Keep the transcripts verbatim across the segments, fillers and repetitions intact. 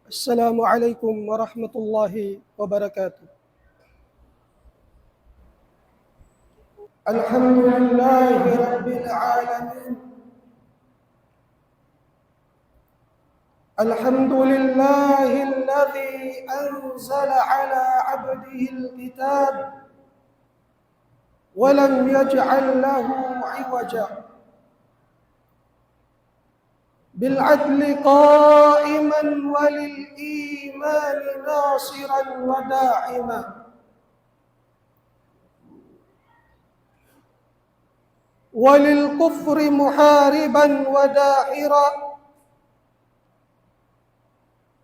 السلام عليكم ورحمة الله وبركاته. الحمد لله رب العالمين. الحمد لله الذي أنزل على عبده الكتاب ولم يجعل له عوجا، بالعدل قائما وللإيمان ناصرا وداعما، وللكفر محاربا وداحرا.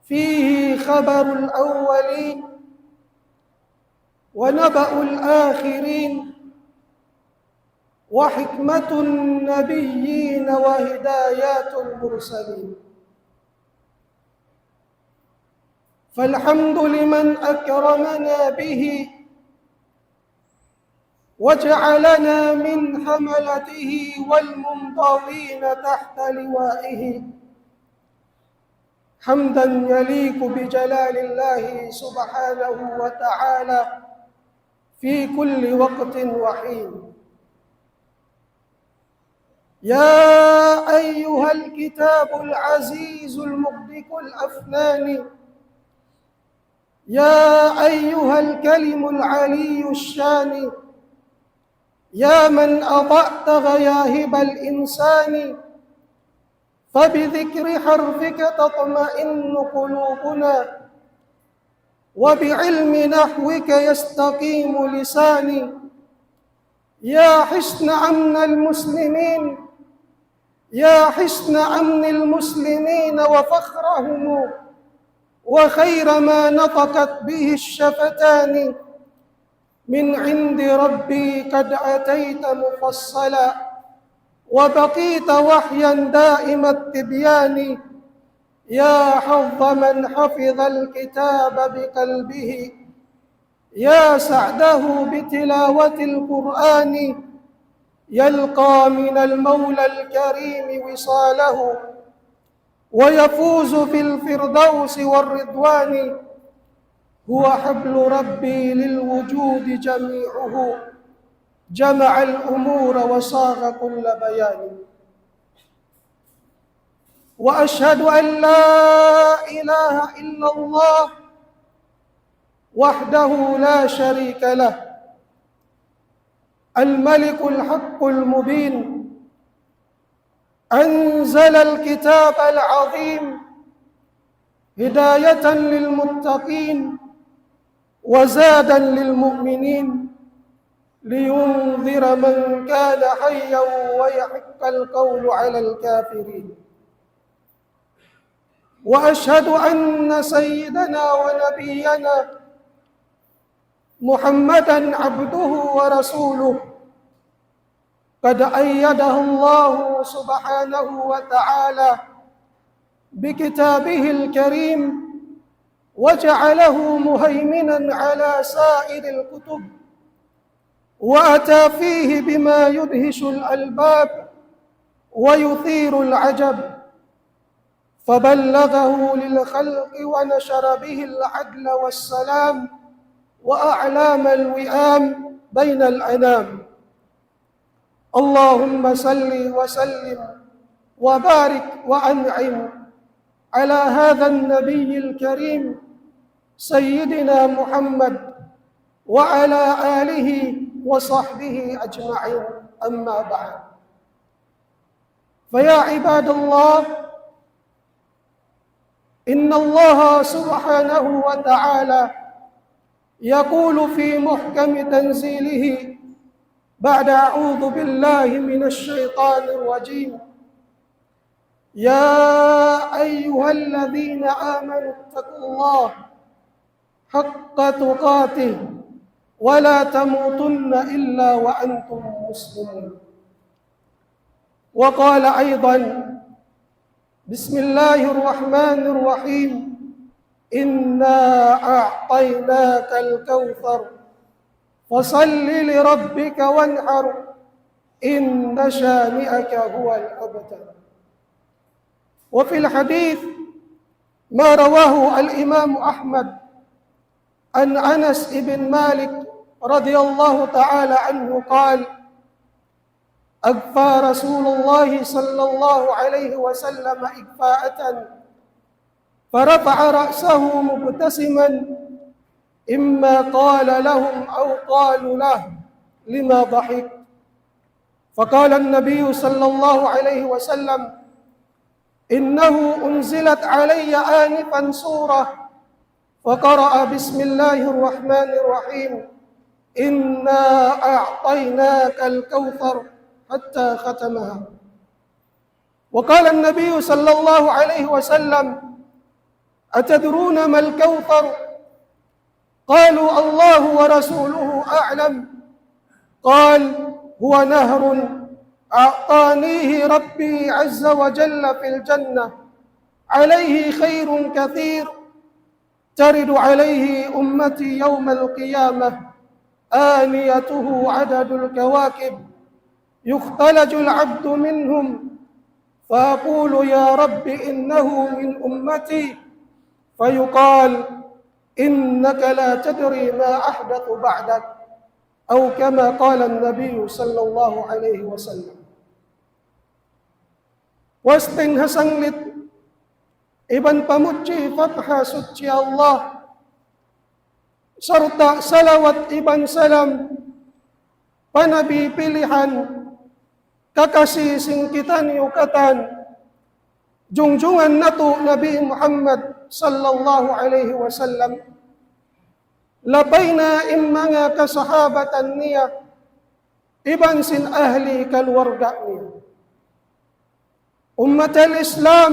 فيه خبر الأولين ونبأ الآخرين وحكمة النبيين وهدايات المرسلين. فالحمد لمن أكرمنا به وجعلنا من حملته والمنضوين تحت لوائه، حمدا يليق بجلال الله سبحانه وتعالى في كل وقت وحين. يا أيها الكتاب العزيز المغدق الأفنان، يا أيها الكلم العلي الشان، يا من أضأت غياهب الإنسان، فبذكر حرفك تطمئن قلوبنا، وبعلم نحوك يستقيم لساني. يا حصن أمن المسلمين، يا حصن أمن المسلمين وفخرهم، وخير ما نطقت به الشفتان، من عند ربي قد أتيت مفصلا، وبقيت وحيا دائم التبيان. يا حظ من حفظ الكتاب بقلبه، يا سعده بتلاوة القرآن، يلقى من المولى الكريم وصاله، ويفوز في الفردوس والرضوان. هو حبل ربي للوجود جميعه، جمع الأمور وصاغ كل بيان. وأشهد أن لا إله إلا الله وحده لا شريك له، الملك الحق المبين، أنزل الكتاب العظيم هداية للمتقين وزادا للمؤمنين، لينذر من كان حيا ويحق القول على الكافرين. وأشهد أن سيدنا ونبينا محمدا عبده ورسوله، قد أيده الله سبحانه وتعالى بكتابه الكريم، وجعله مهيمنا على سائر الكتب، وأتى فيه بما يدهش الألباب ويثير العجب، فبلغه للخلق ونشر به العدل والسلام وأعلام الوئام بين الأنام. اللهم صل وسلم وبارك وأنعم على هذا النبي الكريم سيدنا محمد وعلى آله وصحبه أجمعين. أما بعد، فيا عباد الله، إن الله سبحانه وتعالى يقول في محكم تنزيله بعد أعوذ بالله من الشيطان الرجيم: يا أيها الذين آمنوا اتقوا الله حق تقاته ولا تموتن إلا وأنتم مسلمون. وقال أيضا: بسم الله الرحمن الرحيم: إنا أعطيناك الكوثر فصل لربك وانحر إن شانئك هو الأبتر. وفي الحديث: ما رواه الإمام أحمد عن أنس بن مالك رضي الله تعالى عنه قال: أكفأ رسول الله صلى الله عليه وسلم إكفاءة، فرفع رأسه مبتسما، إما قال لهم أو قالوا له: لم ضحكت؟ فقال النبي صلى الله عليه وسلم: إنه أنزلت علي آنفا سورة، فقرأ: بسم الله الرحمن الرحيم، إنا أعطيناك الكوثر، حتى ختمها. وقال النبي صلى الله عليه وسلم: أتدرون ما الكوثر؟ قالوا: الله ورسوله أعلم. قال: هو نهر أعطانيه ربي عز وجل في الجنة، عليه خير كثير، ترد عليه أمتي يوم القيامة، آنيته عدد الكواكب، يختلج العبد منهم، فأقول: يا رب، إنه من أمتي، فيقال: إنك لا تدري ما أحدث بعدك، أو كما قال النبي صلى الله عليه وسلم. Wasting ha sanglit iban pamudji pa Maha Suchi Allah, sarta' salawat iban salam pa Nabi pilihan, kakasi sin kitaniyu katan, jungjungan natu' Nabi Muhammad sallallahu alayhi wasallam, labay na in manga kasahabatan niya, iban sin ahli kaluwarga niya. Ummat al-Islam,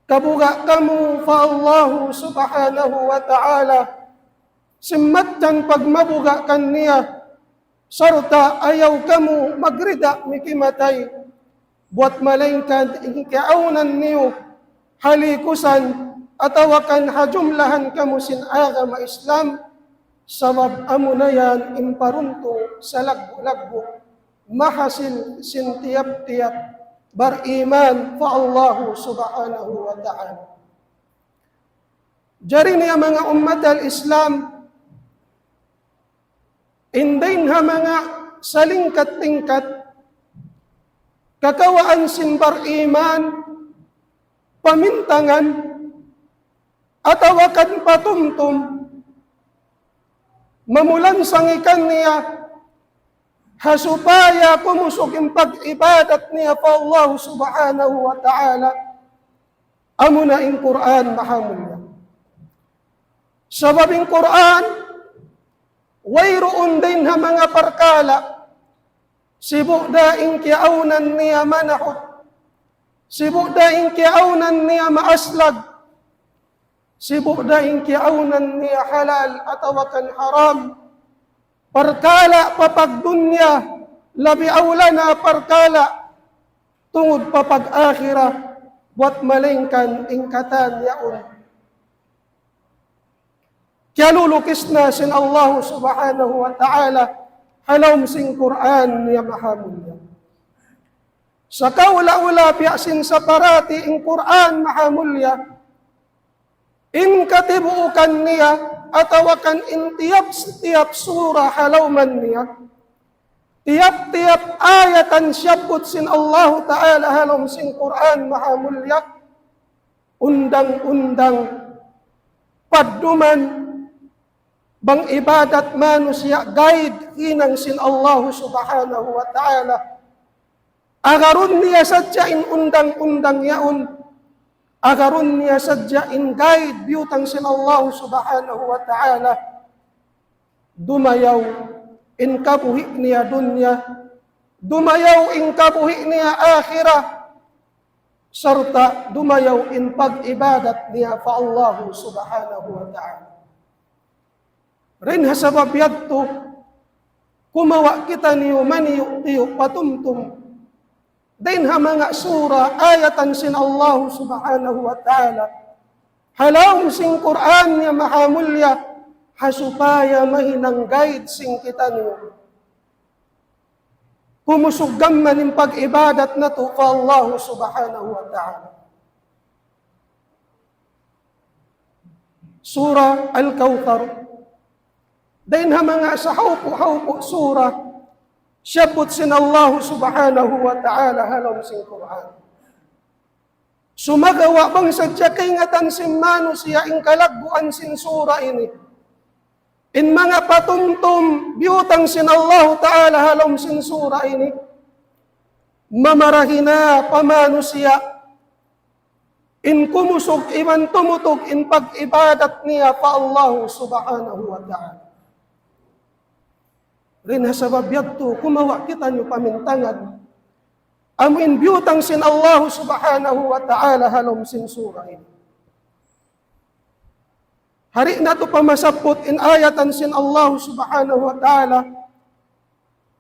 kabuga' kamu pa Allahu Subhanahu wa Ta'ala, sin mattan pagmabuga' kaniya, sarta' ayaw kamu magrida mikimatay, buwat malaingkan in kiyaawnan niyu ha likusan atawa kan ha jumlahan kamu sin agama Islam, sabab amuna yan in paruntung salaggu'-laggu' mahasil sin tiyap-tiyap bariman pa Allahu Subhanahu wa Ta'ala. Jari niya manga ummat al-Islam, in dayn ha manga salingkat-lingkat kakawaan sin bariman, pamintangan, atawa kan patumtum, mamulansang kaniya, ha supaya kumusug in pag-ibadat niya pa Allah Subhanahu wa Ta'ala, amuna in Qur'an mahamulliya. Sabab in Qur'an, wayruun dayn ha manga parkala', sibu' da in kiyaawnan niya manahut, sibu' da in kiyaawnan niya maaslag, sibu' da in kiyaawnan niya halal atawa kan haram, parkala' pa pagdunya, labi awla na parkala' tungud pa pag-akhirat, buwat malaingkan in katan yaun kiyalulukis na sin Allah Subhanahu wa Ta'ala ha lawm sin Qur'an niya mahamulliya. Sakaula-ula biya' sin saparati in Qur'an mahamulliya, in katibuukan niya atawa kan in tiyap-tiyap sura ha lawman niya, tiyap-tiyap ayatan siyabbut sin Allahu Ta'ala ha lawm sin Qur'an mahamulliya, undang-undang, padduman, bang ibadat manusiya' guide hinang sin Allahu Subhanahu wa Ta'ala. Agarun niya sadja in undang-undang yaun, agarun niya sadja in guide biyutang sin Allahu Subhanahu wa Ta'ala. Dumayaw in kabuhi' niya dunya, dumayaw in kabuhi' niya akhirat, sarta' dumayaw in pag-ibadat niya pa Allahu Subhanahu wa Ta'ala. Dayn ha sabab yadtu, kumawa' kitaniyu maniyu'-tiyu' patumtum dayn ha manga sura ayatan sin Allahu Subhanahu wa Ta'ala ha lawm sin Qur'an niya mahamulliya, ha supaya mahinang guide sin kitaniyu kumusug gam mayan in pag-ibadat natu' pa Allahu Subhanahu wa Ta'ala. Surah Al-Kawthar. Dayn ha manga sahawpu-hawpu surah, siyabbut sin Allah subhanahu wa ta'ala ha lawm sin Qur'an. Sumagawa' bang sadja kaingatan sin manusiya' in kalagguan sin surah ini, in manga patumtum biyutang sin Allah ta'ala ha lawm sin surah ini, mamarahi na pa manusiya' in kumusug iban tumutug in pag-ibadat niya pa Allah subhanahu wa ta'ala. Dayn ha sabab yadtu, kumawa' kitaniyu pamintangan amu in biyutang sin Allah subhanahu wa ta'ala ha lawm sin surah ini. Hari natu' pa masabbut in ayatan sin Allah subhanahu wa ta'ala,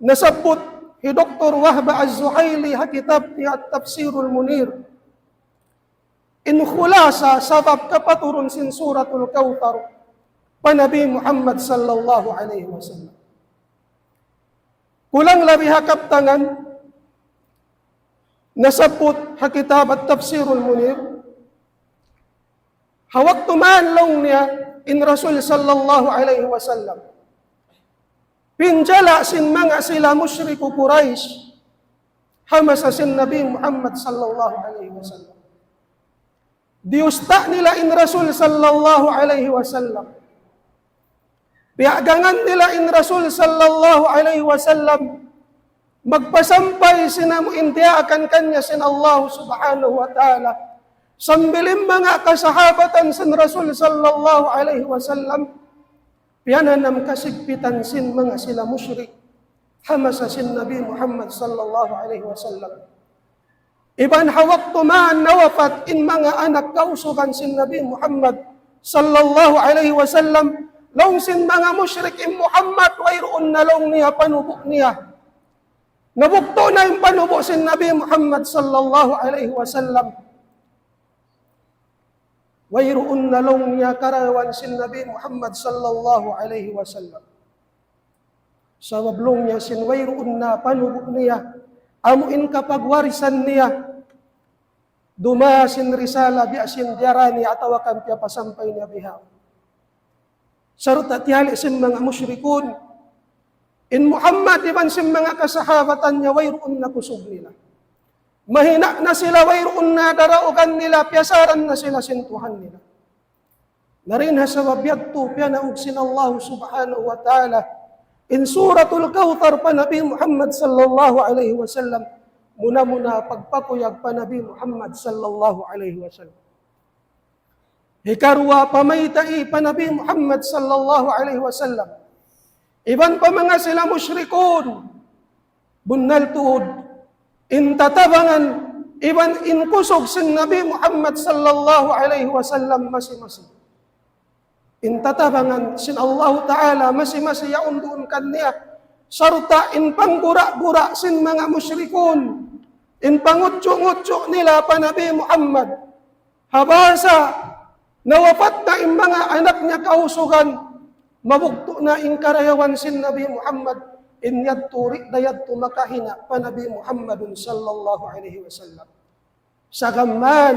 nasabbut hi Doktor Wahbah Az-Zuhaili ha kitab niya At-Tafsirul Munir. In khulasa sabab kapaturun sin Suratul Kawthar pa Nabi Muhammad sallallahu alayhi wasallam. Kulang labi ha kabtangan, nasabbut ha kitab At-Tafsirul Munir, ha waktu man laung niya in Rasul sallallahu alayhi wasallam pinjala sin manga sila mushriku Quraysh ha masa sin Nabi Muhammad sallallahu alayhi wasallam. Diyusta' nila in Rasul sallallahu alayhi wasallam. Piyagangan nila in Rasul sallallahu alayhi wasallam magpasampay sin amu in diyaakan kaniya sin Allah subhanahu wa ta'ala. Sambil in manga kasahabatan sin Rasul sallallahu alayhi wasallam piyananam kasigpitan sin manga sila mushrik ha masa sin Nabi Muhammad sallallahu alayhi wasallam. Iban ha waktu man nawapat in manga anak kausugan sin Nabi Muhammad sallallahu alayhi wasallam, laung sin manga mushrik, "In Muhammad, wayruun na laung niya panubu' niya. Nabugtu' na in panubu' sin Nabi Muhammad sallallahu alayhi wasallam. Wayruun na laung niya karayawan sin Nabi Muhammad sallallahu alayhi wasallam. Sabab laung niya sin wayruun na panubu' niya, amu in kapagwarisan niya, dumatung sin risala biya' sin diyara niya atawa kan piyapasampay niya bihaun." Sarta' tiyali' sin manga mushrikun in Muhammad iban sin manga kasahabatan niya, wayruun na kusug nila. Mahina na sila, wayruun na daraugan nila, piyasaran na sila sin Tuhan nila. Na dayn ha sabab yadtu, piyanaug sin Allah subhanahu wa ta'ala in Suratul Kawthar pa Nabi Muhammad sallallahu alayhi wasallam. Muna-muna pagpakuyag pa Nabi Muhammad sallallahu alayhi wasallam. Hikaruwa, pamaytai pa Nabi Muhammad sallallahu alayhi wasallam iban pa manga sila mushrikun, bunnal tuud in tatabangan iban in kusug sin Nabi Muhammad sallallahu alayhi wasallam masi-masi. In tatabangan sin Allahu Ta'ala masi-masi yaun duun kaniya. Sarta' in panggura-gura sin manga mushrikun, in pangudju'-ngudju' nila pa Nabi Muhammad, ha bahasa nawapat na in manga anak niya kausugan, mabugtu' na in karayawan sin Nabi Muhammad, in yadtu di' da yadtu makahina pa Nabi Muhammadun sallallahu alayhi wasallam. Sagaman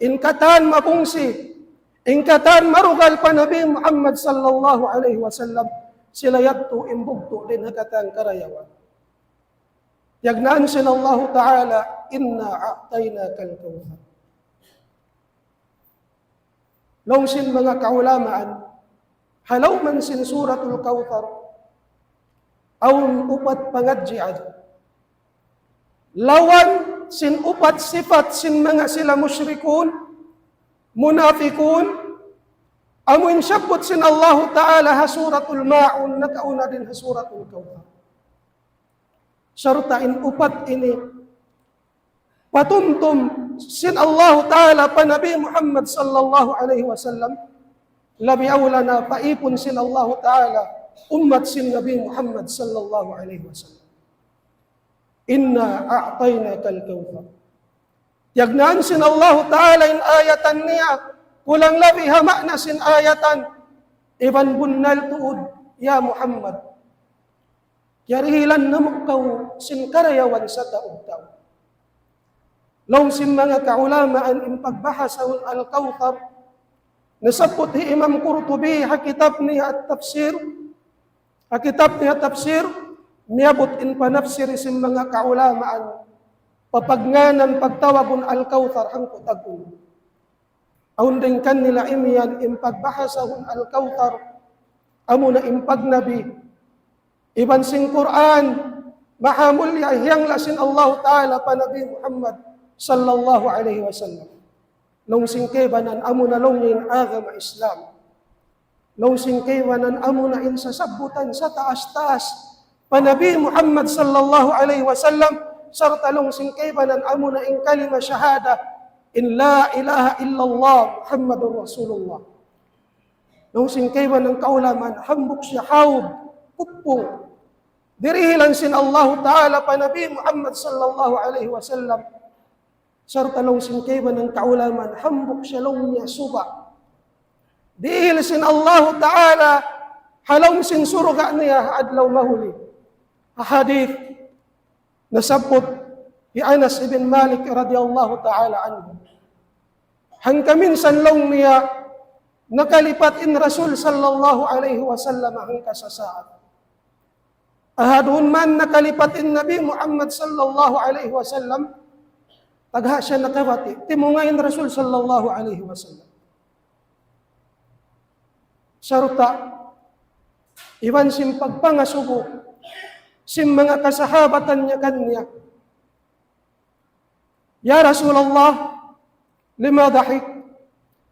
in katan mabungsi, in katan marugal pa Nabi Muhammad sallallahu alayhi wasallam, sila yadtu in bugtu' dayn ha katan karayawan. Tiyagnaan sin Allahu Ta'ala, "Inna a'taynaka al-kawthar." Laung sin manga kaulamaan, ha lawm sin Suratul Kawthar, awn upat pangadjian lawan sin upat sipat sin manga sila mushrikun, munafikun, amu in siyabbut sin Allahu Ta'ala ha Suratul Ma'un, nakauna dayn ha Suratul Kawthar. Sarta' in upat ini patumtum sin Allahu Ta'ala pa Nabi Muhammad sallallahu alayhi wasallam, labi awla na pa ipun sin Allahu Ta'ala, ummat sin Nabi Muhammad sallallahu alayhi wasallam. "Inna a'taynaka al-kawthar." Tiyagnaan sin Allahu Ta'ala in ayatan niya, kulang labi ha maana sin ayatan, iban bunnal tuud, ya Muhammad, kiyarihilan namu' kaw sin karayawan sataud-taud. Laung sin manga kaulamaan in pagbahasahun Al-Kawthar, Nasabbut hi Imam Qurtubi ha kitab niya At-Tafsir, ha kitab niya Tafsir, miyabut in panafsir sin manga kaulamaan, papagnganan pagtawagun Al-Kawthar hangpu' tag-unu. Awn dayn kanila imiyan in pagbahasahun Al-Kawthar, amuna in pagnabi, iban sin Qur'an, mahamulliya hiyangla' sin Allahu Ta'ala pa Nabi Muhammad sallallahu alayhi wasallam. Laung sin kaibanan amuna laung niya in agama Islam. Laung sin kaibanan amuna in sasabbutan sataas-taas pa Nabi Muhammad sallallahu alayhi wasallam, sarta' laung sin kaibanan amuna in kalima shahada, in la ilaha illallah Muhammadur Rasulullah. Laung sin kaibanan kaulamaan, hambuuk siya hawd, kuppung. Dirihilan sin Allahu Ta'ala pa Nabi Muhammad sallallahu alayhi wasallam. Sarta' laung sin kaibanan kaulamaan, hambuuk siya laung niya suba'. Dihil sin Allahu Ta'ala ha lawm sin surga' niya ha adlaw mahuli. Ha hadith nasabbut hi Anas ibn Malik radiyallahu ta'ala anhu. Hangka minsan laung niya nakalipat in Rasul sallallahu alayhi wasallam hangka sasaat. Ahadun man nakalipat in Nabi Muhammad sallallahu alayhi wasallam, tagha' siya nakabati', timunga' in Rasul sallallahu alayhi wasallam. Sarta' iban sin pagpangasubu sin manga kasahabatan niya kaniya, "Ya Rasulullah, lima dahik?"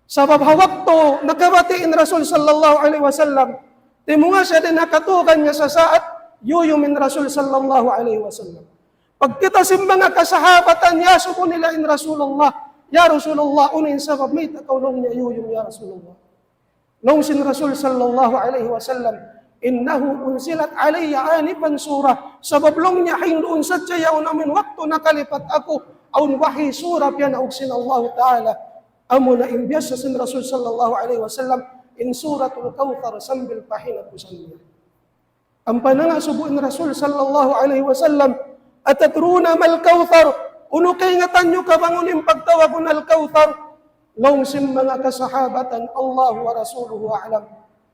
Sabab ha waktu nakabati' in Rasul sallallahu alayhi wasallam, timunga' siya dayn ha katugan niya sasaat, yuyum in Rasul sallallahu alayhi wasallam. Pagkita' sin manga kasahabatan, iyasubu nila in Rasulullah, "Ya Rasulullah, unu in sabab mayta' kaw laung niya yuyum, ya Rasulullah?" Laung sin Rasul sallallahu alayhi wasallam, "إنه أنزلت علي آنفا سورة." Sabab laung niya, ha duun sadja yaun amun waktu nakalipat aku, awn wahi sura piyanaug sin Allahu Ta'ala. Amuna in biyasa sin Rasul sallallahu alayhi wasallam, in Suratul Kawthar sambil pa hinapusan niya. Ampa nangasubu in Rasul sallallahu alayhi wasallam, "أتدرون ما الكوثر؟" Unu kaingatan niyu ka bang unu in pagtawagun Al-Kawthar? Laung sin manga kasahabatan, "الله ورسوله أعلم."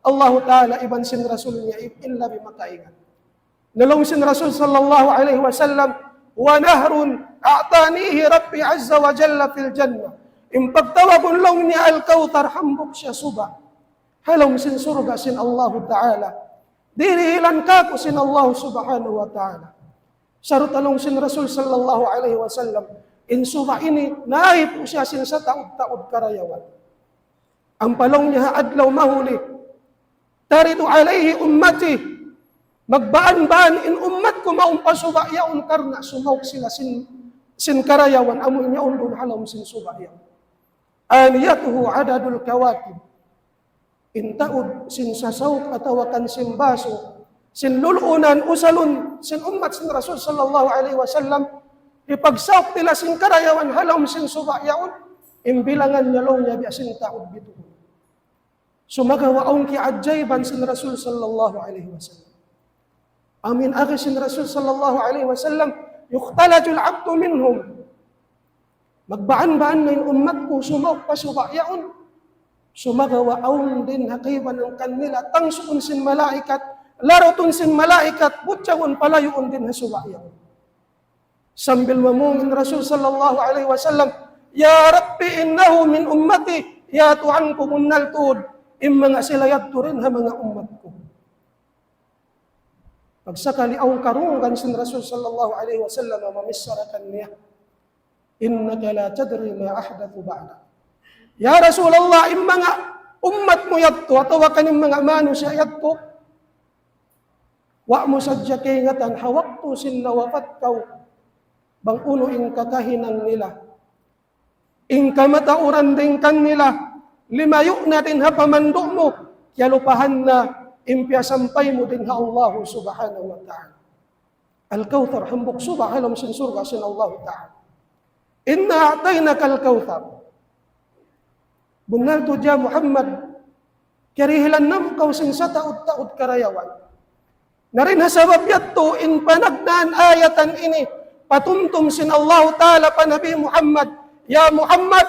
Allahu Ta'ala iban sin Rasul niya in labi makaingat. Na laung sin Rasul sallallahu alayhi wasallam, "هو نهر أعطانيه ربي عز وجل في الجنة." In pagtawagun laung niya Al-Kawthar hambuuk siya suba' ha lawm sin surga' sin Allahu Ta'ala. Dirihilan kaku' sin Allah Subhanahu wa Ta'ala. Sarta' laung sin Rasul sallallahu alayhi wasallam, in suba' ini, naipu siya sin sataud-taud karayawan. Ampa laung niya ha adlaw mahuli, "ترد عليه أمتي." Magbaan-baan in ummat ku mawn pa suba' yaun karna' sumauk sila sin, sin karayawan amu in yaun duun ha lawm sin suba' yaun. "آنيته عدد الكواكب." In taud sin sasauk atawa kan sin basu, sin lulunan usalun sin ummat sin Rasul sallallahu alayhi wasallam, hipagsauk nila sin karayawan ha lawm sin suba' yaun, in bilangan niya laung niya biya' sin taud bituhun. Sumagawa' awn kiyaajaiban sin Rasul sallallahu alayhi wasallam. Amu in agi sin Rasul sallallahu alayhi wasallam, "يختلج العبد منهم." Magbaan-baan na in ummat ku sumauk pa suba' yaun. Sumagawa' awn dayn ha kaibanan kanila, tangsuun sin malaikat, larutun sin malaikat, butyagun palayuun dayn ha suba' yaun. Sambil mamung in Rasul sallallahu alayhi wasallam, "يا رب إنه من أمتي." Ya Tuhan ku, bunnal tuud, in manga sila yadtu dayn ha manga ummat ku. Pagsakali awn karungugan sin Rasul sallallahu alayhi wasallam, mamichara kaniya, "إنك لا تدري ما أحدث بعدك." Ya Rasulullah, in manga ummat mu yadtu, atawa kan in manga manusiya' yadtu, wa' mu sadja kaingatan ha waktu sin nawapat kaw, bang unu in kakahinang nila. In kamatauran dayn kanila, limayu' na dayn ha pamandu' mu, kiyalupahan na in piyasampay mu dayn ha Allahu Subhanahu wa Ta'ala. Al-Kawthar, hambuuk suba' ha lawm sin surga' sin Allahu Ta'ala. "إنا أعطيناك الكوثر." Bunnal tuud ya Muhammad, kiyarihilan namu' kaw sin sataud-taud karayawan. Na dayn ha sabab yadtu in panagnaan ayatan ini, patumtum sin Allahu Ta'ala pa Nabi Muhammad, "Ya Muhammad,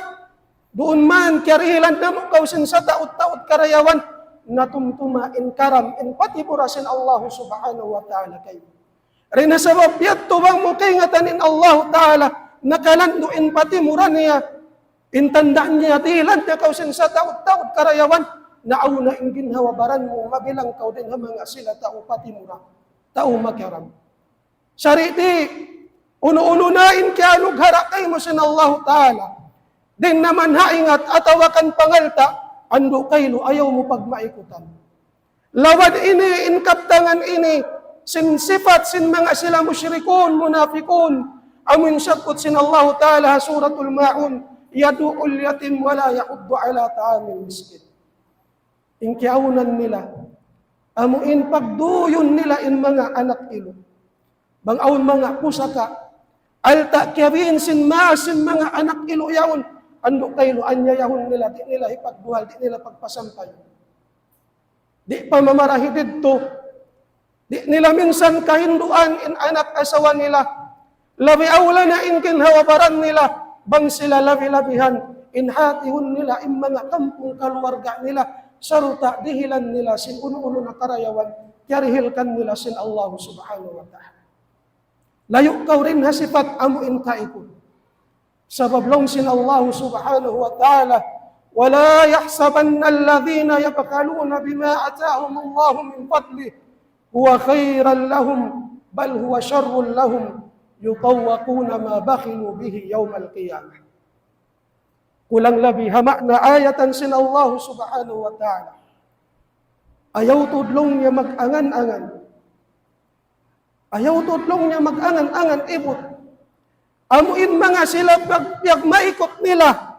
Duun man kiyarihilan namu' kaw sin sataud-taud karayawan, natumtuma in karam, in patimura sin Allah Subhanahu wa Ta'ala kaymu. Dayn ha sabab yadtu bang mu kaingatan in Allah Ta'ala, nakalandu' in patimura niya, in tanda' niya, dihilan niya kaw sin sataud-taud karayawan, naawn na in ginhawa-baran mu, mabilang kaw dayn ha manga sila tau patimura, tau makaram. Sari di', unu-unu na in kiyanughara' kaymu sin Allahu Ta'ala. Dayn ha manga ingat atawa kan pangalta', andu' kailu ayaw mu pagmaikutan. Lawad ini, in kabtangan ini, sin sipat sin manga sila mushrikun, munafikun, amun sabbut sin Allahu Ta'ala ha Suratul Ma'un, يدع اليتيم ولا يحض على طعام المسكين. In kiyaawnan nila, amu in pagduyun nila in manga anak ilu. Bang awn manga pusaka, alta' kiyabin sin maas sin manga anak ilu yaun, andu' kailu anyayahun nila, di' nila hipagduhal, di' nila pagpasampay. Di' pa mamarahi didtu, di' nila minsan kahinduan in anak asawa nila. Labi awla na in ginhawa-baran nila, bang sila labi-labihan, in hatihun nila, in manga kampung kaluwarga nila, sarta' dihilan nila sin unu-unu na karayawan, kiyarihil kanila sin Allah Subhanahu wa Ta'ala. Layu' kaw dayn ha sipat amu in kaikut. Sabab laung sin Allah Subhanahu wa Ta'ala, ولا يحسبن الذين يبخلون بما آتاهم الله من فضله هو خيرا لهم بل هو شر لهم يطوقون ما بخلوا به يوم القيامة. Kulang labi ha maana ayatan sin Allah Subhanahu wa Ta'ala. Ayaw tuud laung niya mag-angan-angan. Ayaw tuud laung niya mag-angan-angan ibut. Amu in manga sila pag-, piyagmaikut nila.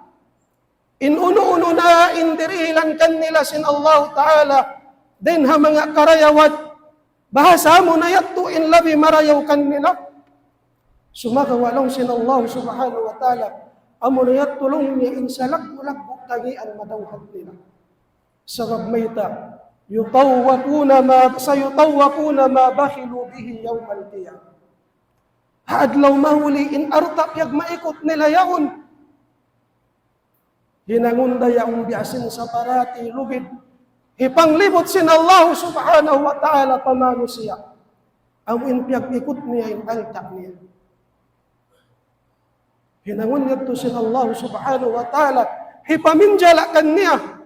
In unu-unu na in dirihilan kanila sin Allah Ta'ala. Dayn ha manga karayawan. Bahasa amu na yadtu in labi marayaw kanila. Sumagawa' laung sin Allah Subhanahu wa Ta'ala. Amu na yadtu laung niya in salaggu'-laggu' kagian madawhat nila. Sabab mayta', يطوقون ما، سيطوقون ما بخلوا به يوم القيامة. Ha adlaw mahuli in alta' piyagmaikut nila yaun. Hinangun da yaun biya' sin saparati lubid. Hipanglibut sin Allah Subhanahu wa Ta'ala pa manusiya'. Amu in piyagikut niya in alta' niya. Hinangun yadtu sin Allah Subhanahu wa Ta'ala, hipaminjala kaniya.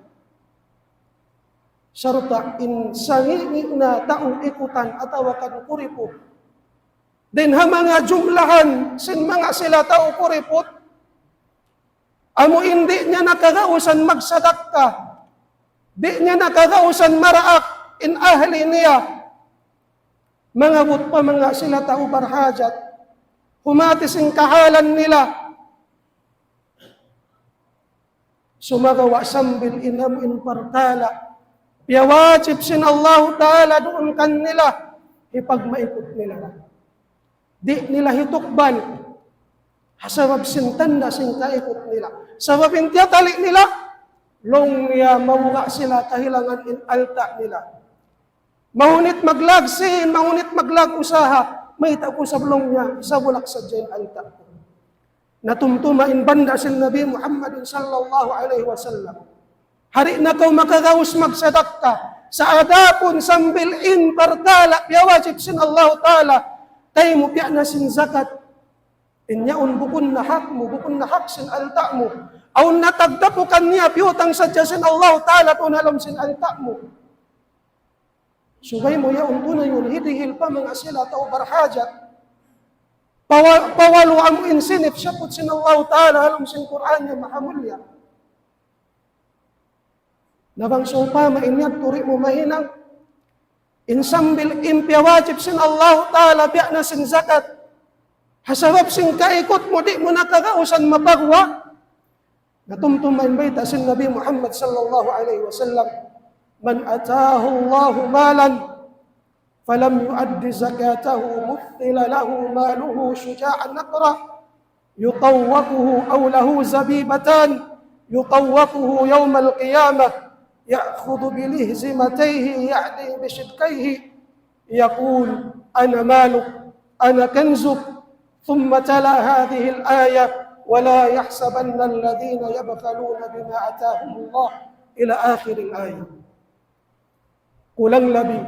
Sarta' in sangi' na tau ikutan atawa kan kuriput. Dayn ha manga jumlahan sin manga sila tau kuriput. Amu in di' niya na kagausan magsadakka. Di' niya na kagausan maraak in ahli niya. Mangabut pa manga sila tau barhajat. Humati sin kahalan nila. Sumagawa' sambil in amu in parkala'. Piyawajib sin Allahu Ta'ala duun kanila. Hipagmaikut nila. Di' nila hitukbal. Ha sabab sin tanda' sin kaikut nila. Sabab in tiyatali' nila, laung niya mabuga' sila kahilangan in alta' nila. Mahunit maglagsin, mahunit maglag usaha, mayta' ku sab laung niya, sabulak sadja in alta' ku. Natumtuma in banda' sin Nabi Muhammad sallallahu alayhi wasallam. Di' na kaw makagaus magsadakka. Sa' adapun sambil in parkala' piyawajib sin Allah Ta'ala, kaymu piya na sin zakat. In yaun bukun na hak mu, bukun na hak sin alta' mu. Awn na tagdapukan niya, piyutang sadja sin Allah Ta'ala tuud ha lawm sin alta' mu. Subay mu yaun tunayun hidihil pa manga sila tau barhajat. Pawa-, pawalu amu in sinip siyaput sin Allah Ta'ala ha lawm sin Qur'an niya mahamulliya. Na bang sawpama in yadtu di' mu mahinang, in sambil in piyawajib sin Allah Ta'ala biya' na sin zakat. Ha sabab sin kaikut mu di' mu na kagausan mapaguwa'. Natumtuma in bayta' sin Nabi Muhammad sallallahu alayhi wasallam, من آتاه الله مالا فلم يؤد زكاته مثل له ماله شجاعا أقرأ يطوقه أو له زبيبتان يطوقه يوم القيامة يأخذ بلهزمتيه يعني بشدقيه يقول أنا مالك أنا كنزك ثم تلا هذه الآية ولا يحسبن الذين يبخلون بما آتاهم الله إلى آخر الآية. Kulang labi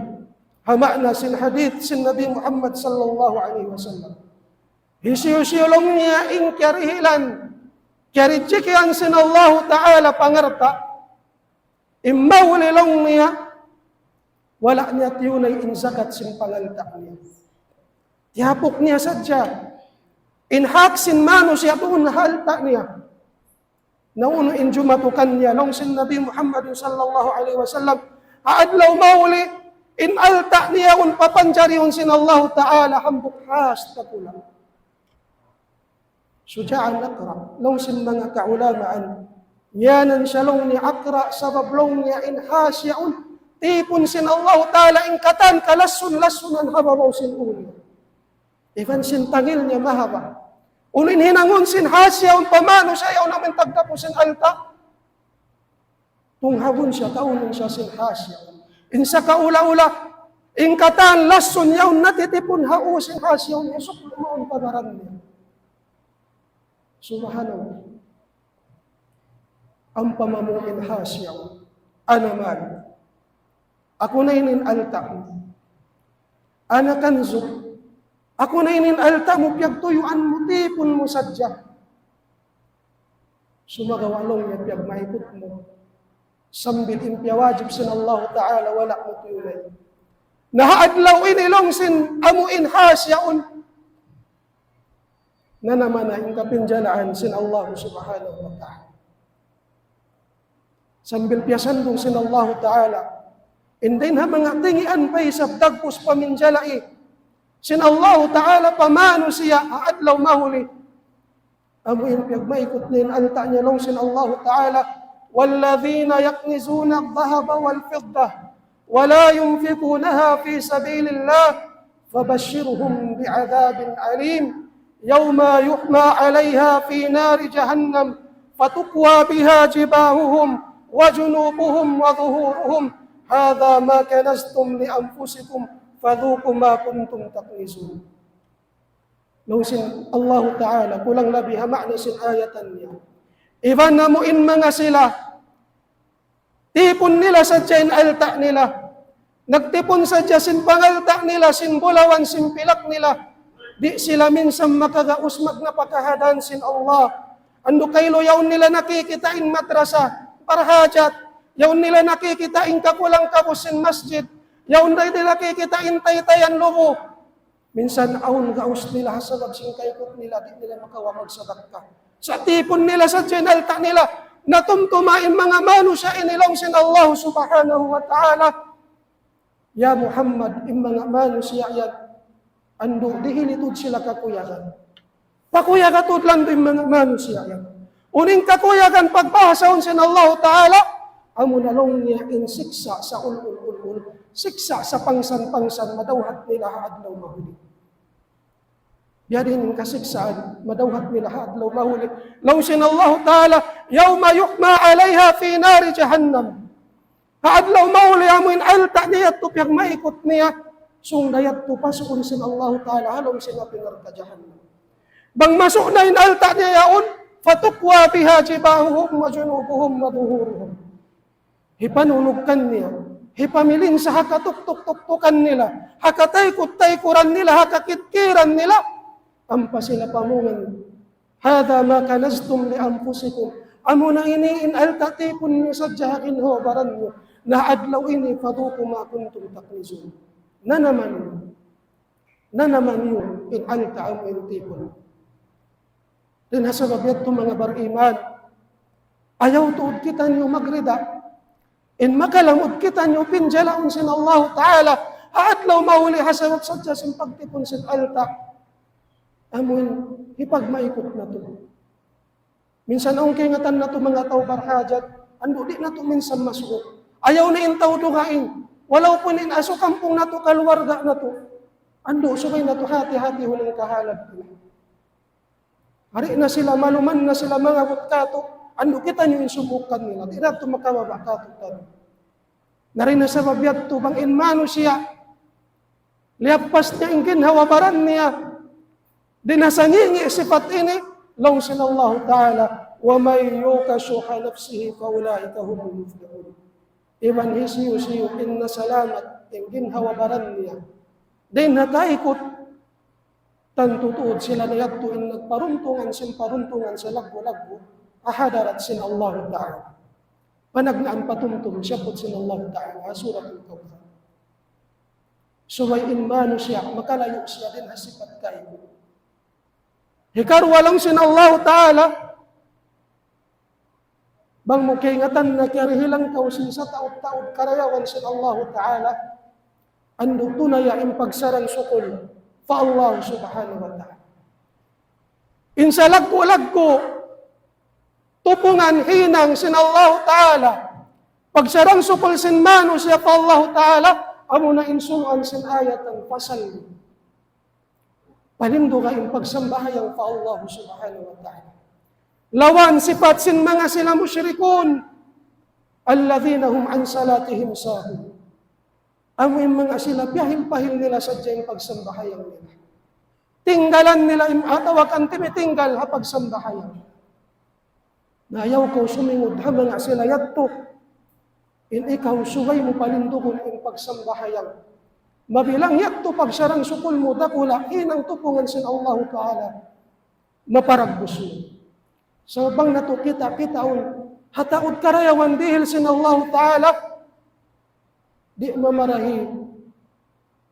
ha ma'na sin hadith sin Nabi Muhammad sallallahu alayhi wasallam. Hisiyu-siyu laung niya in kiyarihilan, kiyarijikian sin Allahu Ta'ala pangalta', in mahuli laung niya, wala' niya tiyunay in zakat sin pangalta' niya. Tiyapuk niya sadja in hak sin manusiya' duun ha alta' niya. Na unu in jumatu kaniya, laung sin Nabi Muhammad sallallahu alayhi wasallam, ha adlaw mahuli, in alta' niya yaun papanjarihun sin Allahu Ta'ala hambuuk has dakula'. Shuja'an aqra', laung sin manga kaulamaan, ngiyanan siya laung niya aqra', sabab laung niya in has yaun, tipun sin Allahu Ta'ala in katan kalassun-lassunan ha babaw sin ulu niya. Iban sin tangil niya mahaba'. Unu in hinangun sin has yaun pa manusiya' yaun amun tagdapu sin alta'? Tunghagun siya, kaunun siya sin has yaun. In sakaula-ula, in katan lassun yaun natitipun ha ū sin has yaun, isuk lumaun pa baran niya. Subhanallah. Ampa mamu in has yaun. Ana mal. Aku na ini in alta' mu. Ana kanzuk. Aku na ini in alta' mu, piyagtuyuan mu, tipun mu sadja. Sumagawa' laung niya piyagmaikut mu. Sambil in piyawajib sin Allahu Ta'ala wala' mu tiyunay. Na ha adlaw ini laung sin amu in has yaun. Nanama na in kapinjalaan sin Allah Subhanahu wa Ta'ala. Sambil piyasandung sin Allahu Ta'ala. In dayn ha manga tingian pa isab dagpus paminjalai sin Allahu Ta'ala pa manusiya' ha adlaw mahuli. Amu in piyagmaikut niya in alta' niya laung sin Allahu Ta'ala, والذين يكنزون الذهب والفضة ولا ينفقونها في سبيل الله فبشرهم بعذاب أليم يوم يحمى عليها في نار جهنم فتكوى بها جباههم وجنوبهم وظهورهم هذا ما كنزتم لأنفسكم فذوقوا ما كنتم تكنزون. Laung sin Allahu Ta'ala, kulang labi ha ma'na sin ayatan niya. Iban amu in manga sila, tipun nila sadja in alta' nila. Nagtipun sadja sin pangalta' nila, sin bulawan, sin pilak nila. Di' sila minsan makagaus magnapaka ha dan sin Allah. Andu' kailu yaun nila nakikita' in madrasa, barhajat. Yaun nila nakikita' in kakulang-kabus sin masjid. Yaun nila nakikita' in taytayan lubu'. Minsan awn gaus nila ha sabab sin kaikut nila, di' nila makawa' magsadakka. Sa' tipun nila sadja in alta' nila, natumtuma in manga manusiya' ini laung sin Allah Subhanahu wa Ta'ala. Ya Muhammad, in manga manusiya' yan, andu' dihili tuud sila kakuyagan. Kakuyagan tuud landu' in manga manusiya' yan. Unu in kakuyagan pagbahasahun sin Allahu Ta'ala, amuna laung niya in siksa' sa ul-ul-ul-ul, siksa' sa pangsan-pangsan madawhat nila ha adlaw mahuli. Biya' diin in kasiksaan madawhat nila ha adlaw mahuli. Laung sin Allahu Ta'ala, يوم يحمى عليها في نار جهنم. Ha adlaw mahuli amu in alta' niya yadtu piyagmaikut niya, sūng da yadtu pasuun sin Allahu Ta'ala ha lawm sin api narka' jahannam. Bang masu' na in alta' niya yaun, فتكوى بها جباههم وجنوبهم وظهورهم. Hipanulug kaniya, hipamilinsa ha katuktuk-tuktukan nila, ha kataykut-taykuran nila, ha kakidkiran nila, ampa sila pamungan, هذا ما كنزتم لأنفسكم. Amuna ini in alta' tipun niyu sadja ha ginhawa-baran niyu. Na adlaw ini, فذوقوا ما كنتم تكنزون. Nanama niyu. Nanama niyu in alta' amu in tipun. Dayn ha sabab yadtu manga bariman, ayaw tuud kitaniyu magrida. In makalamud kitaniyu pinjalaun sin Allahu Ta'ala ha adlaw mahuli ha sabab sadja sin pagtipun sin alta'. Amu in hipagmaikut natu'. Minsan awn kaingatan natu' manga tau barhajat, andu' di' natu' minsan masuuk. Ayaw na in tau dugaing, walaupun in asu kampung natu', kaluwarga natu'. Andu' subay natu' hati-hati huling kahalad nila. Hari na sila, maluman na sila mangabut katu', andu' kitaniyu in sumuuk kanila, di' natu' makababa' katu' tadu. Na dayn ha sabab yadtu bang in manusiya', liyappas niya in ginhawa-baran niya, di' na sangi'-ngi' sipat ini, Laung sin Allahu Ta'ala, ومن يوق شح نفسه فأولئك هم المفلحون. Iban hisiyu-siyu in nasalamat in ginhawa-baran niya dayn ha kaikut, tantu tuud sila na yadtu in nagparuntungan sin paruntungan salaggu'-laggu' ha hadarat sin Allahu Ta'ala. Panagnaan patumtum, siyabbut sin Allahu Ta'ala ha Suratul Kawthar. Subay in manusiya' makalayu' siya dayn ha sipat kaikut. Hikaruwa, laung sin Allahu Ta'ala, bang mu kaingatan na kiyarihilan kaw sin sataud-taud karayawan sin Allahu Ta'ala, andu' tunaya in pagsarang-sukul pa Allah Subhanahu wa Ta'ala. In salaggu'-laggu' tupungan hinang sin Allahu Ta'ala, pagsarang-sukul sin manusiya' pa Allahu Ta'ala, amuna in suluan sin ayat, فصل. Palinduga in pagsambahayang pa Allah Subhanahu wa Ta'ala. Lawan sipat sin manga sila mushrikun, الذين هم عن صلاتهم ساهون. Amu in manga sila piyahil-pahil nila sadja in pagsambahayang nila. Tinggalan nila in, atawa kan timitinggal ha pagsambahayang. Na ayaw kaw sumingud ha manga sila yadtu. In ikaw subay mu palindugun in pagsambahayang. Mabilang yadtu pagsarang-sukul mu dakula', hinang tupungan sin Allahu Ta'ala. Maparagbus mu. Sabab bang natu' kita, kitaun, ha taud karayawan dihil sin Allahu Ta'ala, di' mamarahi.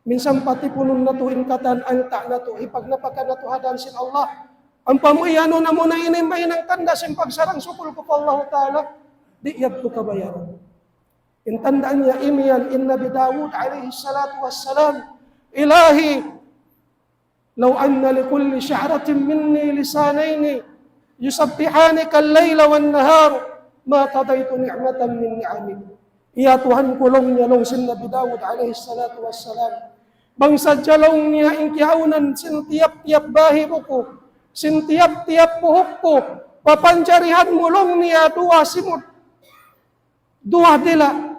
Minsan patipunun natu' in katan alta' natu', hipagnapakan natu' ha dan sin Allah. Ampa mu iyanun, amuna ini mahinang tanda' sin pagsarang-sukul ku pa Allahu Ta'ala, di' yadtu kabayaran. In tanda' niya imiyan in Nabi Dawud alayhi salatu wassalam, إلهي لو أن لكل شعرة مني لسانين يسبحانك الليل والنهار ما قضيت نعمة من نعمك. Ya Tuhan ku, laung niya, laung sin Nabi Dawud alayhi salatu wassalam, bang sadja, laung niya, in kiyaawnan sin tiyap-tiyap bahibu ku, sin tiyap-tiyap buhuk ku, papanjarihan mu, laung niya, duwa simud, duwa dila'.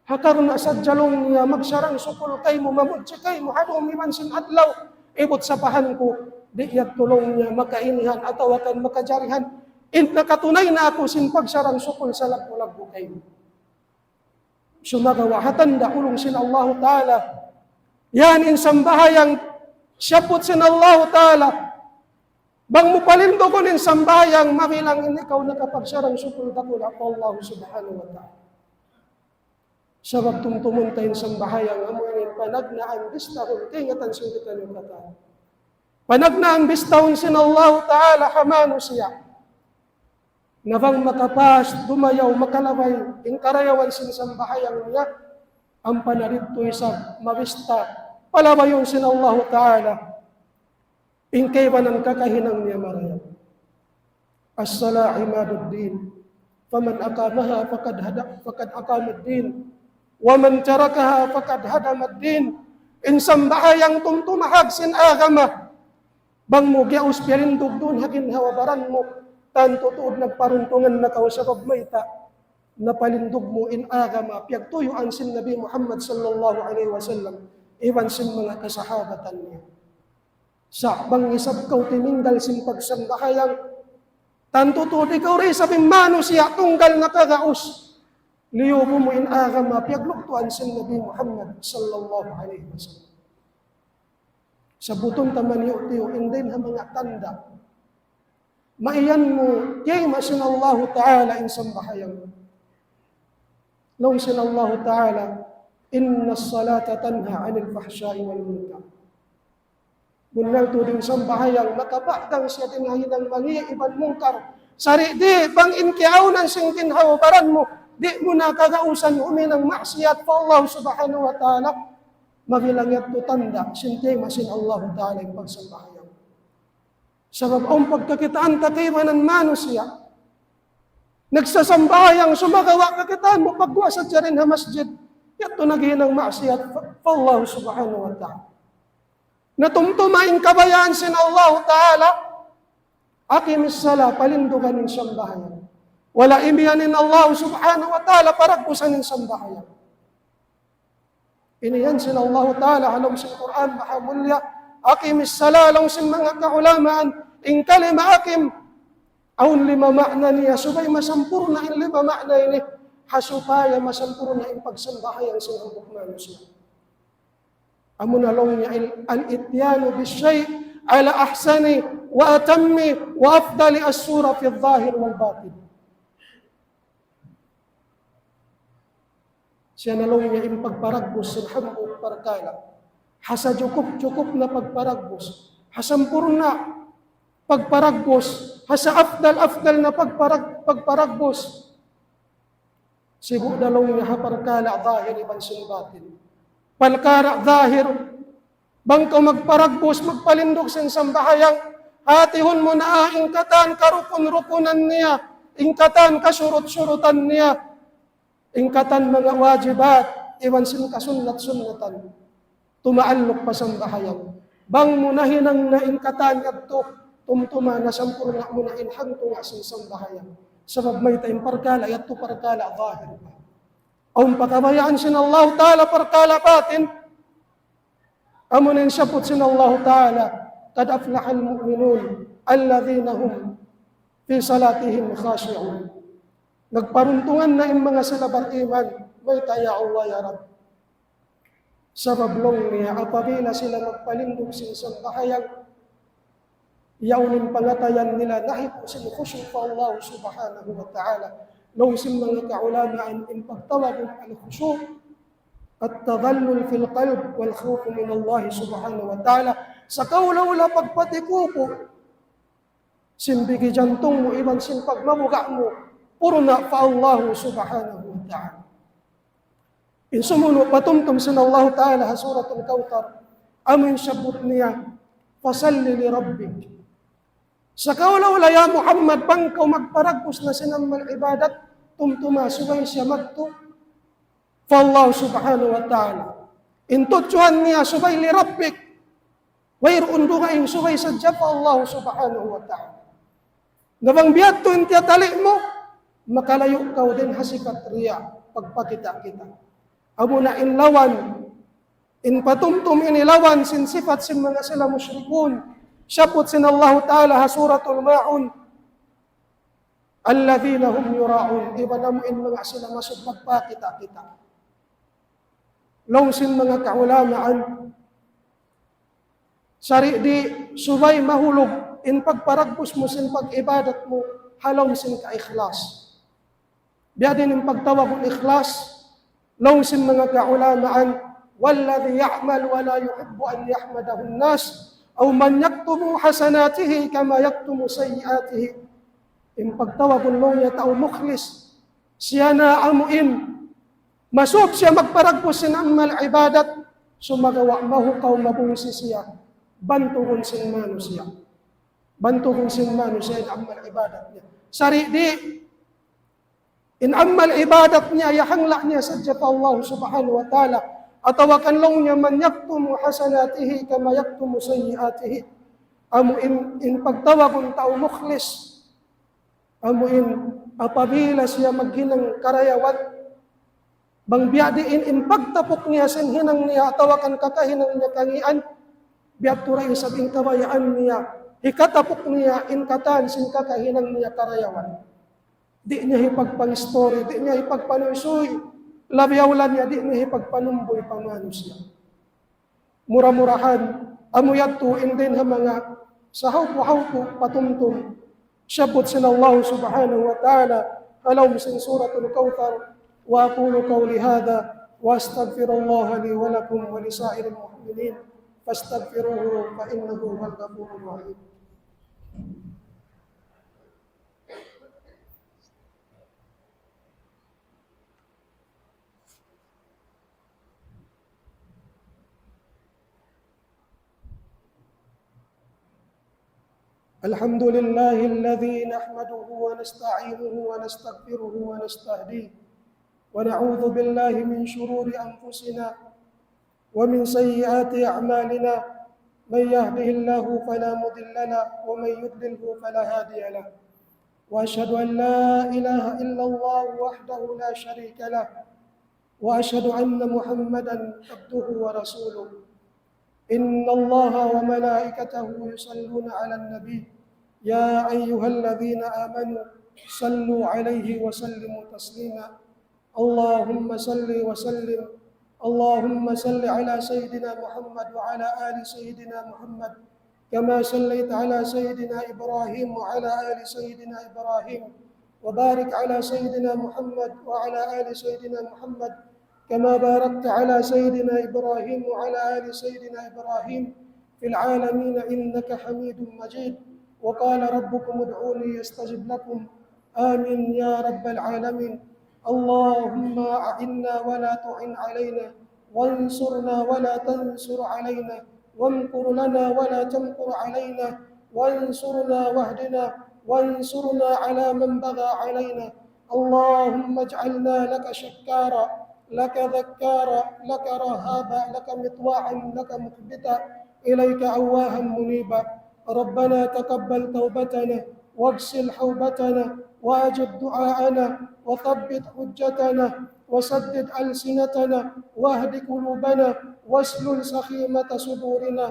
Ha karna' sadja, laung niya, magsarang-sukul kaymu, mamudji kaymu, ha dum iban sin adlaw, ibut sapahan ku, di' yadtu, laung niya, makainihan atawa kan makajarihan in nakatunay na aku sin pagsarang-sukul salaggu'-laggu' kaymu. Sumagawa' ha tanda' ulung sin Allahu Ta'ala, yan in sambahayang siyabbut sin Allahu Ta'ala. Bang mu palindugun in sambahayang, mabilang in ikaw nakapagsarang-sukul dakula' pa Allah Subhanahu wa Ta'ala. Sabab tumtumun ta in sambahayang, amu ini in panagnaan bistahun, kaingatan sin kitaniyu katan. Panagnaan bistahun sin Allahu Ta'ala ha manusiya'. Na bang makapas, dumayaw, makalabay in karayawan sin sambahayang niya, ampa na didtu isab mabista, palabayun sin Allahu Ta'ala in kaibanan kakahinang niya marayaw. الصلاة عماد الدين، فمن أقامها فقد هدى، فقد أقام الدين، ومن تركها فقد هدم الدين. In sambahayang tumtuma hag sin agama. Bang mu giyaus piyalindug duun ha ginhawa-baran mu, tantu tuud nagparuntungan na kaw sabab mayta', napalindug mu in agama piyagtuyuan sin Nabi Muhammad sallallahu alayhi wasallam, iban sin manga kasahabatan niya. Sa' bang isab kaw tininggal sin pagsambahayang, tantu tuud ikaw da isab in manusiya' tunggal nakagaus. Liyubu mu in agama piyaglugtuan sin Nabi Muhammad sallallahu alayhi wasallam. Sabbutun ta maniyu'-tiyu' in dayn ha manga tanda'. Maiyan mu, kiyayma' sin Allahu Ta'ala in sambahayang. Laung sin Allahu Ta'ala, إن الصلاة تنهى عن الفحشاء والمنكر. Bunnal tuud in sambahayang, makapagang siya dayn ha hinang mangi' iban mungkar. Sari' di', bang in kiyaawnan sin ginhawa-baran mu, di' mu na kagausan huminang maksiyat pa Allah Subhanahu wa Ta'ala, mabilang yadtu tanda' sin kiyayma' sin Allahu Ta'ala in pagsambahayang. Sabab awn pagkakitaan ta kaibanan manusiya', nagsasambahayang, sumagawa' kakitaan mu pagguwa' sadja dayn ha masjid, yadtu naghinang maksiyat pa, pa Allah Subhanahu wa Ta'ala. Na tumtuma in kabayaan sin Allahu Ta'ala, أقم الصلاة, palindugan in sambahayang. Wala' imiyan in Allah Subhanahu wa Ta'ala paragbusan in sambahayang. Ini yan sin Allahu Ta'ala ha lawm sin Qur'an maha mulia. أقم الصلاة, laung sin manga kaulamaan, In kalima aqim, awn lima ma'na niya, subay masampurna' in lima ma'na ini, ha supaya masampurna' in pagsambahayang sin hambuuk manusiya'. Amuna laung niya il-, الإتيان بالشيء على أحسن وأتم وأفضل الصورة في الظاهر والباطن. Siya na laung niya in pagparagbus sin hambuuk parkala'. Ha sajukup-jukup na pagparagbus. Ha sampurna' pagparagbus. Ha sa afdal-afdal na pagparag-, pagparagbus. Sibu' da laung niya ha parkala' zahir iban sin batin. Parkala' zahir, bang kaw magparagbus, magpalindug sin sambahayang, hatihun mu na in katan karukun-rukunan niya, in katan kasurut-surutan niya, in katan manga wajibat, iban sin kasunnat-sunnatan. Tumaalluk pa sambahayang. Bang mu nahinang na in katan yadtu, tumtuma na sampurna' mu na in hangtunga' sin sambahayang. Sabab mayta' in parkala' yadtu parkala' zahir. Awn pa kabayaan sin Allahu Ta'ala parkala' batin. Amu na in sabbut sin Allahu Ta'ala, قد أفلح المؤمنون الذين هم في صلاتهم خاشعون. Nagparuntungan na in manga sila bariman, mayta' ya Allah ya Rabb. Sabab laung niya, apabila sila magpalindug sin sambahayang, yaun in pangatayan nila nahipu' sin khushu' pa Allah Subhanahu wa Ta'ala. Laung sin manga kaulamaan in pagtawagun al-khushu', التذلل في القلب والخوف من الله سبحانه وتعالى. Sakaula-ula pagpatikupu', sin bigi jantung mu iban sin pagmabuga' mu, purna' pa Allah Subhanahu wa Ta'ala. In sumunu' patumtum sin Allah Ta'ala ha Suratul Kawthar, amu in sabbut niya, فصل لربك. Sakaula-ula ya Muhammad, bang kaw magparagbus na sin amal ibadat, tumtuma subay siya madtu pa Allah Subhanahu wa Ta'ala. In tudjuhan niya subay لربك. Wayruun dugaing, subay sadja pa Allah Subhanahu wa Ta'ala. Na bang biya' yadtu in tiyatali' mu, makalayu' kaw dayn ha sipat riya, pagpakita'-kita'. Amuna in lawan, in patumtum ini lawan sin sipat sin manga sila mushrikun. Sabbut sin Allahu Ta'ala ha Suratul Ma'un, الذين هم يراءون, iban amu in manga sila maksud magpakita'-kita'. Laung sin manga kaulamaan, sari' di' subay mahulug in pagparagbus mu sin pag-ibadat mu ha lawm sin kaikhlas. Biya' diin in pagtawagun ikhlas, laung sin manga kaulamaan, والذي يعمل ولا يحب أن يحمده الناس، أو من يكتم حسناته كما يكتم سيئاته. In pagtawagun laung niya tau mukhlis, siya na amu in, masub siya magparagbus sin amal ibadat, sumagawa' mahukaw mabungsi siya, bantugun sin manusiya'. Bantugun sin manusiya' in amal ibadat niya. Sari' di', in amal ibadat niya, iyahangla' niya sadja pa Allah Subhanahu wa Ta'ala. Atawa kan laung niya, من يكتم حسناته كما يكتم سيئاته. Amu in, in pagtawagun tau mukhlis. Amu in apabila siya maghinang karayawan, bang biya' diin in pagtapuk niya sin hinang niya atawa kan kakahinang niya kangīan, biya' tuud isab in kabayaan niya, hikatapuk niya in katan sin kakahinang niya karayawan. Di' niya hipagpang-story, di' niya hipagpanuysuy, labi awla niya di' niya hipagpanumbuy pa manusiya'. Mura-murahan, amu yadtu in dayn ha manga sahawpu-hawpu patumtum. Sabbut sin Allah Subhanahu wa Ta'ala, ha lawm sin Suratul Kawthar, وأقول قولي هذا وأستغفر الله لي ولكم ولسائر المؤمنين فاستغفروه فإنه هو الغفور الرحيم. الحمد لله الذي نحمده ونستعينه ونستغفره ونستهديه، ونعوذ بالله من شرور أنفسنا ومن سيئات أعمالنا، من يهده الله فلا مضل له ومن يضلله فلا هادي له، وأشهد أن لا إله إلا الله وحده لا شريك له، وأشهد أن محمدا عبده ورسوله. إن الله وملائكته يصلون على النبي، يا أيها الذين آمنوا صلوا عليه وسلموا تسليما. اللهم صل وسلم، اللهم صل على سيدنا محمد وعلى آل سيدنا محمد، كما صليت على سيدنا إبراهيم وعلى آل سيدنا إبراهيم، وبارك على سيدنا محمد وعلى آل سيدنا محمد، كما باركت على سيدنا إبراهيم وعلى آل سيدنا إبراهيم في العالمين إنك حميد مجيد. وقال ربكم ادعوني أستجب لكم. آمين يا رب العالمين. اللهم أعنا ولا تعن علينا، وانصرنا ولا تنصر علينا، وامكر لنا ولا تمكر علينا، وانصرنا واهدنا، وانصرنا على من بغى علينا. اللهم اجعلنا لك شكارا، لك ذكارا، لك رهابا، لك مطواعا، لك مخبتا، إليك أواها منيبا. ربنا تقبل توبتنا، واغسل حوبتنا، وأجب دعاءنا، وثبت حجتنا، وسدد ألسنتنا، واهد قلوبنا، واسلل سخيمة صدورنا.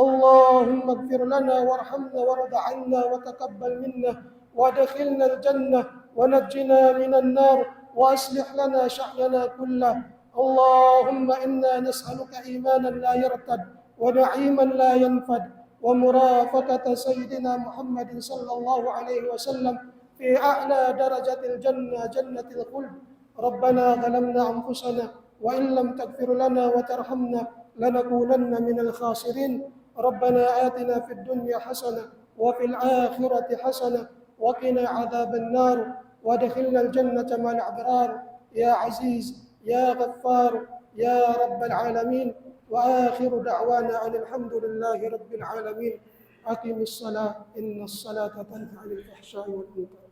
اللهم اغفر لنا وارحمنا وارض عنا وتقبل منا وأدخلنا الجنة ونجنا من النار وأصلح لنا شأننا كله. اللهم إنا نسألك إيمانا لا يرتد ونعيما لا ينفد ومرافقة سيدنا محمد صلى الله عليه وسلم في أعلى درجة الجنة، جنة الخلد. ربنا ظلمنا أنفسنا وإن لم تغفر لنا وترحمنا لنكونن من الخاسرين. ربنا آتنا في الدنيا حسنة وفي الآخرة حسنة وقنا عذاب النار وأدخلنا الجنة مع الأبرار يا عزيز يا غفار يا رب العالمين. وآخر دعوانا أن الحمد لله رب العالمين. أقم الصلاة إن الصلاة تنهى عن الفحشاء والمنكر.